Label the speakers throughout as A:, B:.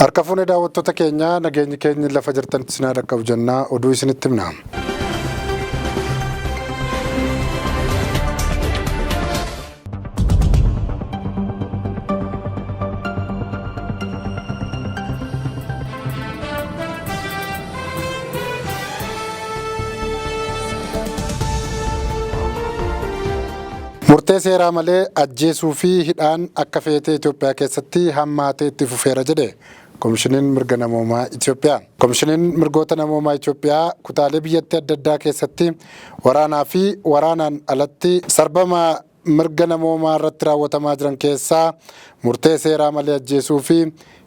A: Harka fuune daawwattoota keenyaa, nageenyi keenya lafa jirtanitti isin haa dhaqqabu jennaa oduu isinitti himna. Murtee seeraa malee ajjeesuu fi hidhaan akka feetee Itoophiyaa keessatti hammaatee itti fufeera jedhe Komishiniin Mirga Namoomaa Itoophiyaa. Komishiniin Mirgoota Namoomaa Itoophiyaa kutaalee biyyattii adda addaa keessatti waraanaa fi waraanaan alatti sarbama mirga namoomaa irratti raawwatamaa jiran keessaa murtee seeraa malee ajjeesuu fi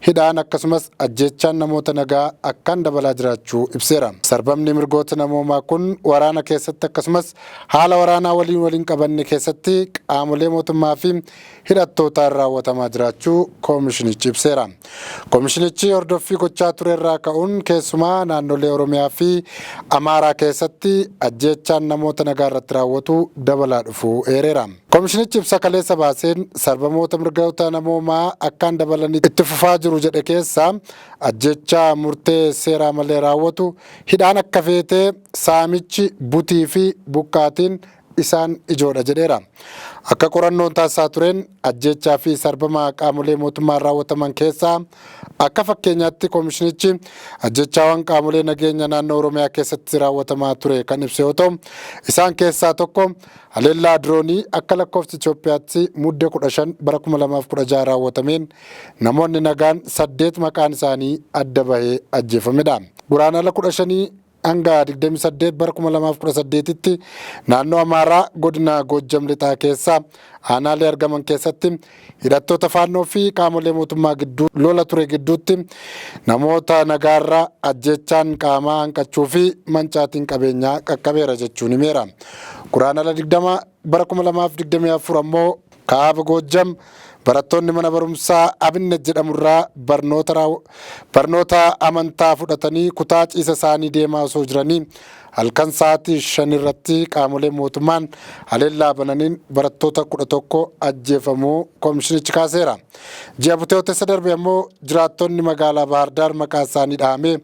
A: hidhaan akkasumas ajjeechaan namoota nagaa akkaan dabalaa jiraachuu ibseera. Sarbamni mirgoota namoomaa kun waraana keessatti akkasumas haala waraanaa waliin waliin qabanne keessatti qaamolee mootummaa fi hidhattootaan raawwatamaa jiraachuu koomishinichi ibseera. Koomishinichi hordoffii gochaa ture irraa ka'uun keessumaa naannolee Oromiyaa fi Amaaraa keessatti ajjeechaan namoota nagaa irratti raawwatu dabalaa dhufuu eereera. Koomishinichi ibsa kaleessa baaseen sarbamoota mirgoota namoomaa akkaan dabalanii itti fufaa jiru jedhe keessaa ajjeechaa murtee seeraa malee raawwatu, hidhaan akka feetee, saamichi, butii fi buqqaatiin isaan ijoodha jedheera. Akka qorannoon taasisaa tureen ajjeechaa fi sarbama qaamolee mootummaan raawwataman keessaa akka fakkeenyaatti koomishinichi ajjeechaawwan qaamolee nageenya naannoo Oromiyaa keessatti raawwatamaa ture kan ibse yoo ta'u, isaan keessaa tokko haleellaa diroonii akka lakkoofsa Itoophiyaatti Mudde 15 bara 2016 raawwatameen namoonni nagaan 8 maqaan isaanii adda bahee ajjeefamedha. Guraandhala 15 hanga 28 bara 2018tti naannoo Amaaraa godina Goojjam Lixaa keessa aanaalee argaman keessatti hidhattoota Faannoo fi qaamolee mootummaa gidduu lola ture gidduutti namoota nagaarra ajjeechaan qaamaa hanqachuu fi mancaatiin qabeenyaa qaqqabeera jechuun himeera. Guraandhala 20 bara 2024 ammoo Kaaba Goojjam barattoonni mana barumsaa Abinnet jedhamurraa barnoota amantaa fudhatanii kutaa ciisa isaanii deemaa osoo jiranii halkan sa'aatii 5 irratti qaamolee mootummaan haleellaa bananiin barattoota 11 ajjeefamuu komishinichi kaaseera. Ji'a Bitootessa darbe ammoo jiraattonni magaalaa Baahar Daar maqaa isaanii dhahamee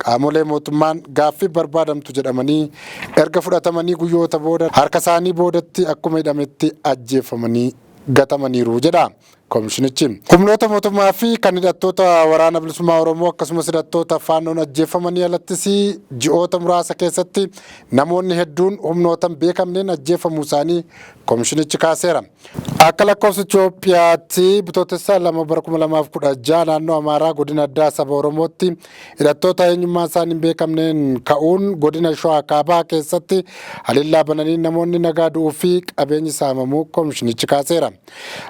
A: qaamolee mootummaan gaaffii barbaadamtu jedhamanii erga fudhatamanii guyyoota booda harka isaanii boodatti akkuma hidhametti ajjeefamanii gatamaniiru jedha komishinichi. Humnoota mootummaa fi kan hidhattoota Waraana Bilisummaa Oromoo akkasumas hidhattoota Faannoon ajjeefamanii alattis ji'oota muraasa keessatti namoonni hedduun humnoota hin beekamneen ajjeefamuu isaanii komishinichi kaaseera. Akka lakkoofsa Itoophiyaatti Bitootessa 2 bara 2016 naannoo Amaaraa godina addaa saba Oromootti hidhattoota eenyummaan isaanii hin beekamneen ka'uun godina Shawaa Kaabaa keessatti haleellaa bananii namoonni nagaa du'uu fi qabeenyi saamamuu komishinichi kaaseera.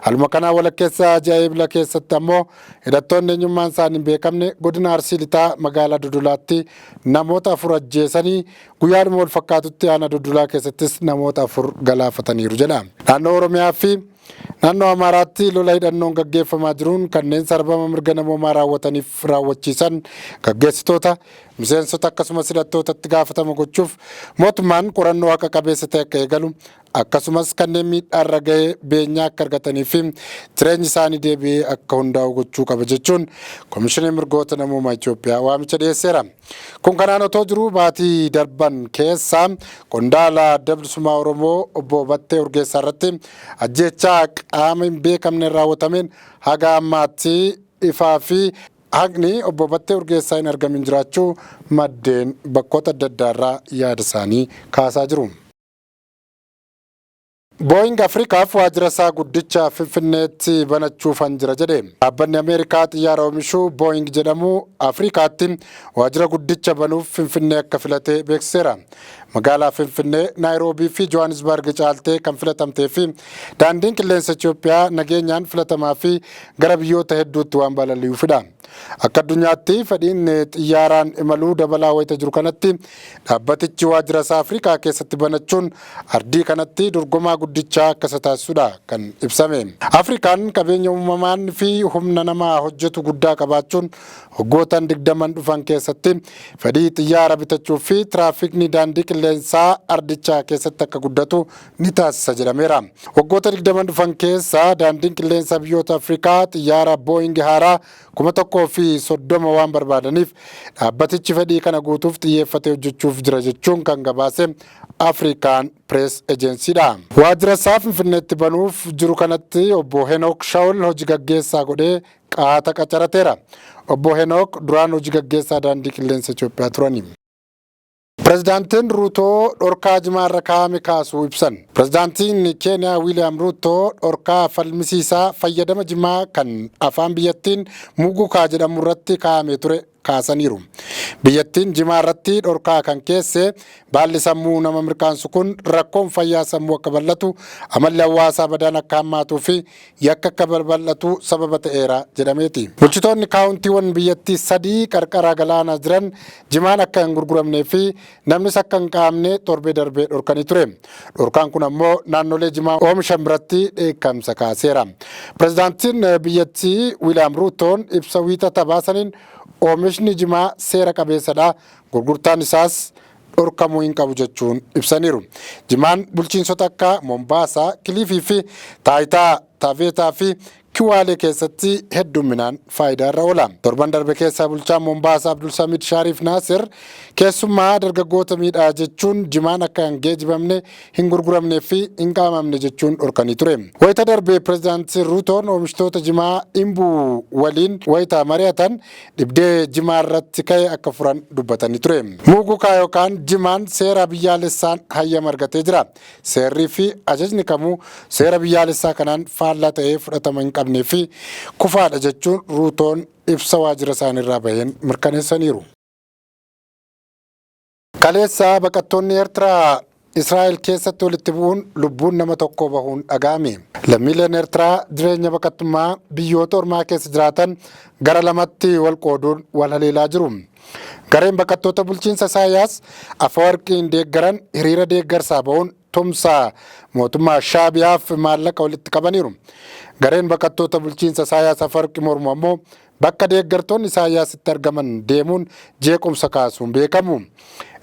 A: Haaluma kanaa walakkeessa ji'a Eebila keessatti ammoo hidhattoonni eenyummaan isaanii hin beekamne godina Arsii Lixaa magaalaa Dodolaatti namoota 4 ajjeesanii guyyaadhuma wal fakkaatutti aanaa Dodolaa keessattis namoota 4 galaafataniiru jedha. Naannoo Oromiyaa fi naannoo Amaaraatti lola hidhannoon gaggeeffamaa jiruun kanneen sarbama mirga namoomaa raawwataniif raawwachiisan gaggeessitoota, miseensota akkasumas hidhattootatti gaafatama gochuuf mootummaan qorannoo haqa qabeessa ta'e akka eegalu akkasumas kanneen miidhaarra gahe beenyaa akka argatanii fi jireenyi isaanii deebi'ee akka hundaa'u gochuu qaba jechuun Komishiniin Mirgoota Namoomaa Itoophiyaa waamicha dhiyeesseera. Kun kanaan otoo jiruu baatii darban keessa qondaala Adda Bilisummaa Oromoo obbo Battee Urgeessaa irratti ajjeechaa qaama hin beekamneen raawwatameen haga ammaatti ifaa fi haqni obbo Battee Urgeessaa hin argamin jiraachuu maddeen bakkoota adda addaarraa yaada isaanii kaasaa jiru. Booying Afrikaaf waajjira isaa guddicha Finfinneetti banachuufan jira jedhe. Dhaabbanni Ameerikaa xiyyaara oomishu Booying jedhamu Afrikaatti waajjira guddicha banuuf Finfinnee akka filate beeksiseera. Magaalaa Finfinnee, Naayiroobii fi Johannesburg caaltee kan filatamtee fi daandiin qilleensa Itoophiyaa nageenyaan filatamaa fi gara biyyoota hedduutti waan balali'uufidha. Akka addunyaatti fedhiin xiyyaaraan imaluu dabalaa wayita jiru kanatti dhaabbatichi waajjira isaa Afrikaa keessatti banachuun ardii kanatti dorgomaa guddichaa akka isa taasisudha kan ibsame. Afrikaan qabeenya uumamaan fi humna namaa hojjetu guddaa qabaachuun Waggootan 20n dhufan keessatti fedhii xiyyaara bitachuu fi tiraafikni daandii qilleensaa ardichaa keessatti akka guddatu ni taasisa jedhameera. Waggoota 20n dhufan keessa daandiin qilleensaa biyyoota Afrikaa xiyyaara Booying haaraa 1030 waan barbaadaniif dhaabbatichi fedhii kana guutuuf xiyyeeffatee hojjechuuf jira jechuun kan gabaase Afrikaan Press Agency'dha. Waajjira isaa Finfinneetti banuuf jiru kanatti obbo Henook Shawul hojii gaggeessaa godhee qaata qacarateera. Obbo Henook duraan hojii gaggeessaa daandii qilleensa Itoophiyaa turani. Pirezidaantiin Ruutoo dhorkaa jimaarra kaa'ame kaasuu ibsan. Pirezidaantiin Keeniyaa Wiiliyaam Ruutoo dhorkaa falmisiisaa fayyadama jimaa kan afaan biyyattiin mugukaa jedhamu irratti kaa'amee ture kaasaniiru. Biyyattiin jimaa irratti dhorkaa kan keesse baalli sammuu nama mirkaansu kun rakkoon fayyaa sammuu akka bal'atu, amalli hawaasaa badaan akka hammaatuu fi yakka akka babal'atu sababa ta'eera jedhameeti. Bulchitoonni kaawuntiiwwan biyyattii sadii qarqara galaanaa jiran jimaan akka hin gurguramnee fi namnis akka hin qaamne torbee darbee dhorkanii ture. Dhorkaan kun ammoo naannolee jimaa oomishan biratti dheekkamsa kaaseera. Pirezidaantiin biyyattii Wiiliyaam Ruutoon ibsa Wiixata baasaniin oomishni jimaa seera qabeessadha, gurgurtaan isaas dhorkamuu hin qabu jechuun ibsaniiru. Jimaan bulchiinsota akka Mombaasaa, Kiliifii fi Taayitaa Taaveetaa fi Kiwaalee keessatti heddumminaan faayidaa irra oola. Torban darbe keessa bulchaan Mombaasaa Abdulsamid Shaariif Naasir keessummaa dargaggoota miidhaa jechuun jimaan akka hin geejibamne, hin gurguramnee fi hin qaamamne jechuun dhorkanii ture. Wayita darbe pirezidaanti Ruutoon oomishtoota jimaa Imbuu waliin wayita mari'atan dhibdee jimaa irratti ka'e akka furan dubbatanii ture. Muugukaa yookaan jimaan seera biyyaalessaan hayyama argatee jira. Seerrii fi ajajni kamuu seera biyyaalessaa kanaan faallaa ta'ee fudhatama hin qabnee fi kufaadha jechuun Ruutoon ibsa waajjira isaaniirraa baheen mirkaneessaniiru. Kaleessa baqattoonni Eertiraa Israa'el keessatti walitti bu'uun lubbuun nama tokkoo bahuun dhaga'ame. Lammiileen Eertiraa jireenya baqattummaa biyyoota ormaa keessa jiraatan gara lamatti wal qooduun wal haleelaa jiru. Gareen baqattoota bulchiinsa Isaayyaas Afawarqiin deeggaran hiriira deeggarsaa bahuun tumsa mootummaa Shaabiyaaf maallaqa walitti qabaniiru. Gareen baqattoota bulchiinsa Isaayyaas Afawarqi mormu ammoo bakka deeggartoonni Isaayyaasitti argaman deemuun jeequmsa kaasuun beekamu.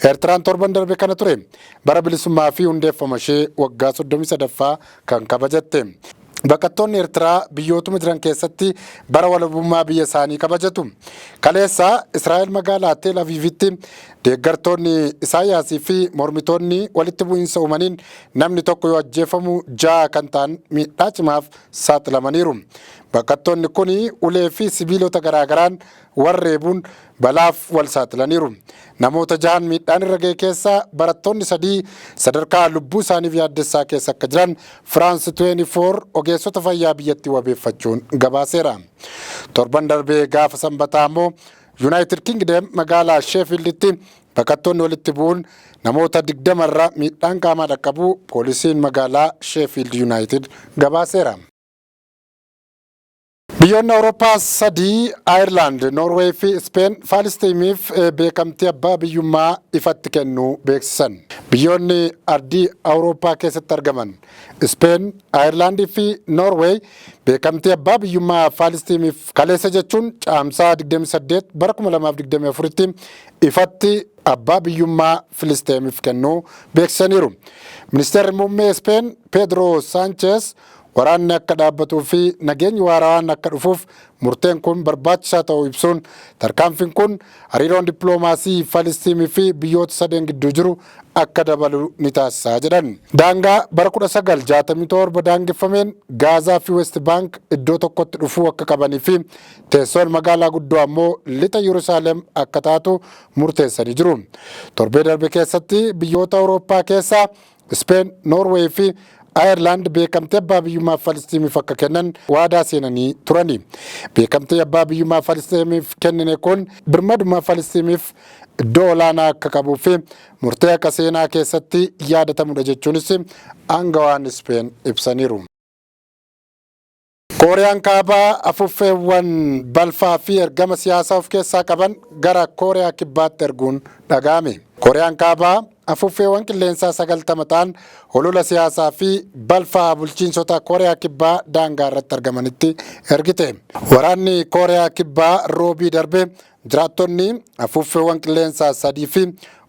A: Eertiraan torban darbe kana ture bara bilisummaa fi hundeeffama ishee waggaa 33ffaa kan kabajatte. Baqattoonni Eertiraa biyyootuma jiran keessatti bara walabummaa biyya isaanii kabajatu. Kaleessa Israa'el magaalaa Tel Aviivitti deeggartoonni Isaayyaasii fi mormitoonni walitti bu'iinsa uumaniin namni tokko yoo ajjeefamu 6 kan ta'an miidhaa cimaaf saaxilamaniiru. Baqattoonni kun ulee fi sibiilota garaagaraan warreebuun balaaf wal saaxilaniiru. Namoota jahan miidhaan irra ga'e keessaa barattoonni sadii sadarkaa lubbuu isaaniif yaaddessaa keessa akka jiran Firaans 24 ogeessota fayyaa biyyattii wabeeffachuun gabaaseera. Torban darbee gaafa Sanbataa ammoo Yuunaayitid Kingdem magaalaa Sheefiilditti baqattoonni walitti bu'uun namoota 20 irra miidhaan qaamaa dhaqqabuu poolisiin magaalaa Sheefiild Yuunaayitid gabaaseera. Biyyoonni Awurooppaa sadii Ayirlaand, Noorweey fi Ispeen Faalistiimiif beekamtii abbaa biyyummaa ifatti kennuu beeksisan. Biyyoonni ardii Awurooppaa keessatti argaman Ispeen, Ayirlaandii fi Noorweey beekamtii abbaa biyyummaa Faalistiimiif kaleessa jechuun Caamsaa 28 bara 2024tti ifatti abbaa biyyummaa Filisteemiif kennuu beeksisaniiru. Ministeerri muummee Ispeen Pedro Sanchez waraanni akka dhaabbatuu fi nageenyi waarawaan akka dhufuuf murteen kun barbaachisaa ta'uu ibsuun tarkaanfiin kun hariiroon dippiloomaasii Falistiimii fi biyyoota sadeen gidduu jiru akka dabalu ni taasisaa jedhan. Daangaa bara 1967 daangeffameen Gaazaa fi West Baank iddoo tokkotti dhufuu akka qabanii fi teessoon magaalaa guddoo ammoo lixa Yerusaalem akka taatu murteessanii jiru. Torbee darbe keessatti biyyoota Awurooppaa keessaa Ispeen, Noorweey fi Ayerlaand beekamtii abbaa biyyummaa Falistiimiif akka kennan waadaa seenanii turani. Beekamtii abbaa biyyummaa Falistiimiif kennine kun birmadummaa Falistiimiif iddoo olaanaa akka qabuu fi murtee akka seenaa keessatti yaadatamudha jechuunis aangawaan Ispeen ibsaniiru. Kooriyaan Kaabaa afuuffeewwan balfaa fi ergama siyaasaa of keessaa qaban gara Kooriyaa Kibbaatti erguun dhaga'ame. Kooriyaan Kaabaa afuuffeewwan qilleensaa 90 ta'an holola siyaasaa fi balfaa bulchiinsota Kooriyaa Kibbaa daangaa irratti argamanitti ergite. Waraanni Kooriyaa Kibbaa roobii darbe Jiraattonni afuuffeewwan qilleensaa sadii fi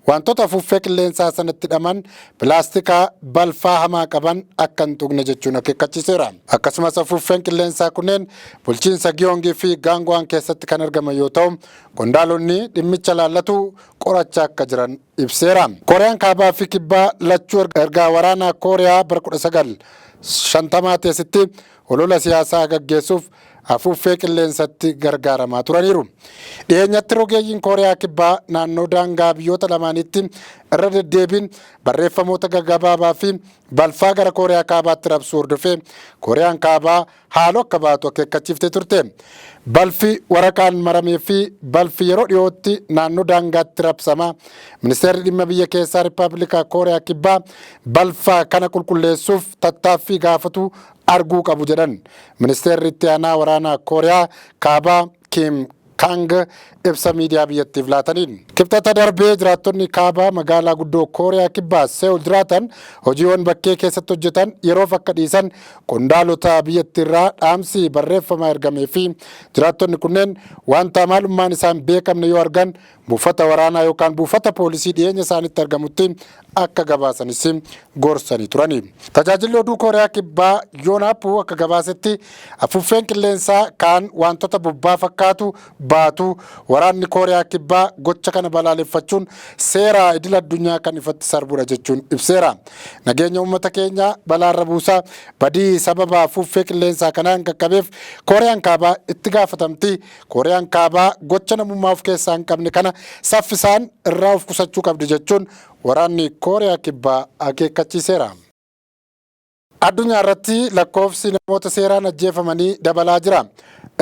A: wantoota afuuffee qilleensaa sanatti hidhaman pilaastikaa balfaa hamaa qaban akka hin tuqne jechuun akeekkachiiseera. Akkasumas afuuffeen qilleensaa kunneen bulchiinsa Giyoongii fi Gaangwaan keessatti kan argaman yoo ta'u, qondaalonni dhimmicha laallatu qorachaa akka jiran ibseera. Kooriyaan Kaabaa fi Kibbaa lachuu ergaa waraanaa Kooriyaa bara 1950 teessitti olola siyaasaa gaggeessuuf afuuffee qilleensatti gargaaramaa turaniiru. Dhiyeenyatti rogeeyyiin Kooriyaa Kibbaa naannoo daangaa biyyoota lamaanitti irra deddeebiin barreeffamoota gaggabaabaa fi balfaa gara Kooriyaa Kaabaatti rabsuu hordofee Kooriyaan Kaabaa haaloo akka baatu akeekkachiiftee turte. Balfi waraqaan maramee fi balfi yeroo dhiyootti naannoo daangaatti rabsama. Ministeerri dhimma biyya keessaa Rippaabilika Kooriyaa Kibbaa balfa kana qulqulleessuuf tattaaffii gaafatu arguu qabu jedhan. Ministeerri itti aanaa waraanaa Kooriyaa Kaabaa Kim Kang ibsa miidiyaa biyyattiif laataniin. Kibxata darbee jiraattonni kaabaa magaalaa guddoo Kooriyaa Kibbaa Seewul jiraatan hojiiwwan bakkee keessatti hojjetan yeroof akka dhiisan qondaalota biyyattiirraa dhaamsi barreeffamaa ergamee fi jiraattonni kunneen wanta maalummaan isaan beekamne yoo argan buufata waraanaa yookaan buufata poolisii dhiyeenya isaanitti argamutti akka gabaasanis gorsanii turani. Tajaajilli oduu Kooriyaa Kibbaa Yoonaappu akka gabaasetti afuuffeen qilleensaa kaan wantoota bobbaa fakkaatu baatu waraanni Kooriyaa Kibbaa gocha kana balaaleffachuun seera idil addunyaa kan ifatti sarbudha jechuun ibseera. Nageenya uummata keenyaa balaarra buusaa badii sababa afuuffee qilleensaa kanaan qaqqabeef Kooriyaan Kaabaa itti gaafatamti. Kooriyaan Kaabaa gocha namummaa of keessaa hin qabne kana saffisaan irraa of qusachuu qabdi jechuun waraanni Kooriyaa Kibbaa akeekkachiiseera. Addunyaa irratti lakkoofsi namoota seeraan ajjeefamanii dabalaa jira.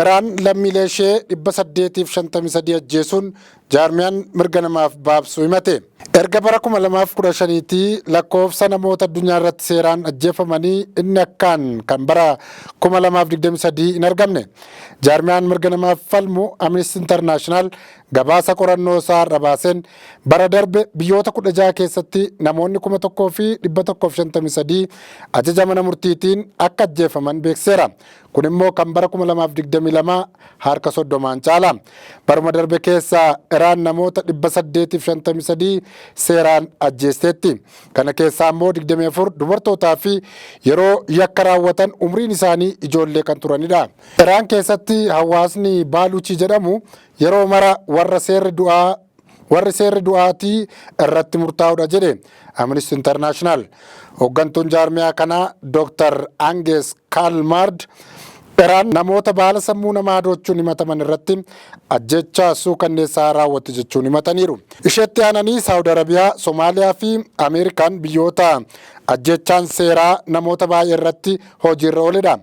A: Iraan lammiilee ishee 853 ajjeesuun jaarmiyaan mirga namaaf baabsu himate. Erga bara 2015tti lakkoofsa namoota addunyaa irratti seeraan ajjeefamanii inni akkaan kan bara 2023 hin argamne. Jaarmiyaan mirga namaaf falmu Amnesty International gabaasa qorannoo isaa har'a baaseen bara darbe biyyoota 16 keessatti namoonni 1153 ajaja mana murtiitiin akka ajjeefaman beeksiseera. Kun immoo kan bara 2022 harka 30n caala. Baruma darbe keessa Iraan namoota 853 seeraan ajjeesteetti. Kana keessaa immoo 24 dubartootaa fi yeroo yakka raawwatan umriin isaanii ijoollee kan turanidha. Iraan keessatti hawaasni Baaluchii jedhamu yeroo mara warra seerri du'aa warri seerri du'aatii irratti murtaa'udha jedhe Amnesty International. Hooggantuun jaarmiyaa kanaa Dr. Anges Kalmard Iraan namoota baala sammuu namaa hadoochuun himataman irratti ajjeechaa suukanneessaa raawwatte jechuun himataniiru. Isheetti aananii Saawud Arabiyaa, Somaaliyaa fi Ameerikaan biyyoota ajjeechaan seeraa namoota baay'ee irratti hojiirra ooledha.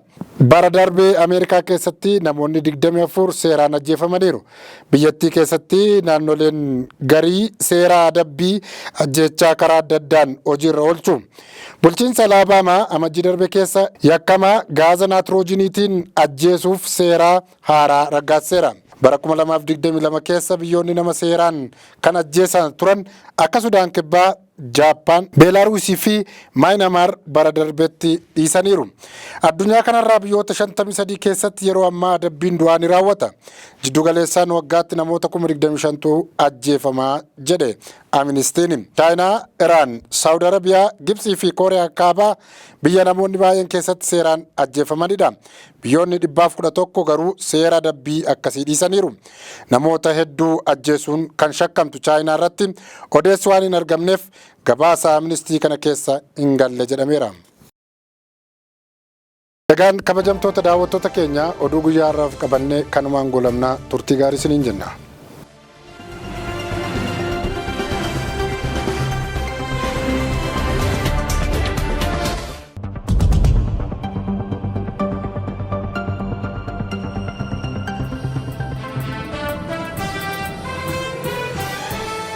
A: Bara darbee Ameerikaa keessatti namoonni 24 seeraan ajjeefamaniiru. Biyyattii keessatti naannoleen garii seera adabbii ajjeechaa karaa adda addaan hojiirra oolchu. Bulchiinsa Alaabamaa amajjii darbe keessa yakkamaa gaaza naatiroojiniitiin ajjeesuuf seera haaraa raggaasiseera. Bara 2022 keessa biyyoonni nama seeraan kan ajjeesan turan akka Sudaan Kibbaa, Jaappaan, Beelaaruusii fi Maayinamaar bara darbetti dhiisaniiru. Addunyaa kanarraa biyyoota 53 keessatti yeroo ammaa adabbiin du'aa ni raawwata. Jiddu galeessaan waggaatti namoota 25,000tu ajjeefamaa jedhe Amnistiin. Chaayinaa, Iraan, Saawud Arabiyaa, Gibxii fi Kooriyaa Kaabaa biyya namoonni baay'een keessatti seeraan ajjeefamanidha. Biyyoonni 111 garuu seera adabbii akkasii dhiisaniiru. Namoota hedduu ajjeesuun kan shakkamtu Chaayinaa irratti odeessi waan hin argamneef gabaasa Amnistii kana keessa hin galle jedhameera. Egaan kabajamtoota daawwattoota keenya, oduu guyyaa har'aaf qabannee kanumaan goolabnaa, turtii gaarii isiniin jenna.